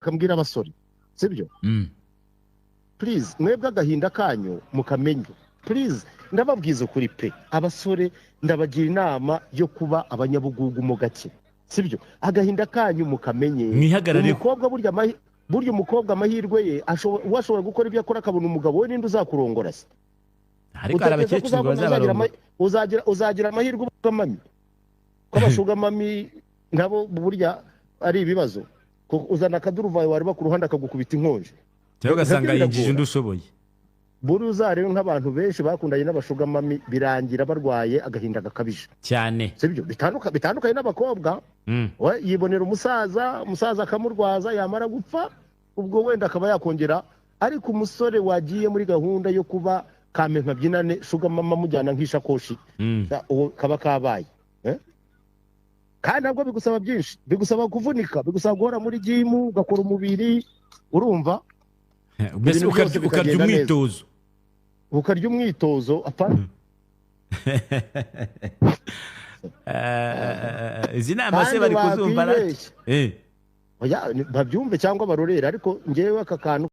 Mbwira abasore, sibyo? Please, mwebwe agahinda kanyu mukamenye. Please, ndababwiza ukuri pe, abasore ndabagira inama yo kuba abanyabugugu mo gake, sibyo? Agahinda kanyu mukamenye. Mwihagarareho. Umukobwa burya burya umukobwa amahirwe ye we ashobora gukora ibyo akora akabona umugabo we. Ninde uzakurongora se? Ariko hari Utekereza ko abakecuru ngo uzagira bazabarongora. Uzagira amahirwe usugar mummy, ko abasugar mummy nabo burya ari ibibazo, kuko uzana akaduruvayo wareba ku ruhande akagukubita inkonji. Cyangwa ugasanga Nabyo yinjije biragora. undi ushoboye. Buri uzarebe nk'abantu benshi bakundanye n'abasugar mummy, birangira barwaye agahinda gakabije. Cyane. Sibyo? Bitandukanye n'abakobwa. We yibonera umusaza, umusaza akamurwaza, yamara gupfa ubwo wenda akaba yakongera. Ariko umusore wagiye muri gahunda yo kuba kampe byinane, sugar mama amujyana nk'ishakoshi, uwo kaba kabaye, eh? Kandi ntabwo bigusaba byinshi, bigusaba kuvunika, bigusaba guhora muri gym ugakora umubiri, urumva? Mbese Ibintu byose ukarya bikagenda neza. umwitozo. Ukarya umwitozo apfa. Izi nama se Kandi bari kuzumva wakwibeshya. Oya, babyumve cyangwa barorere, ariko ngewe aka kantu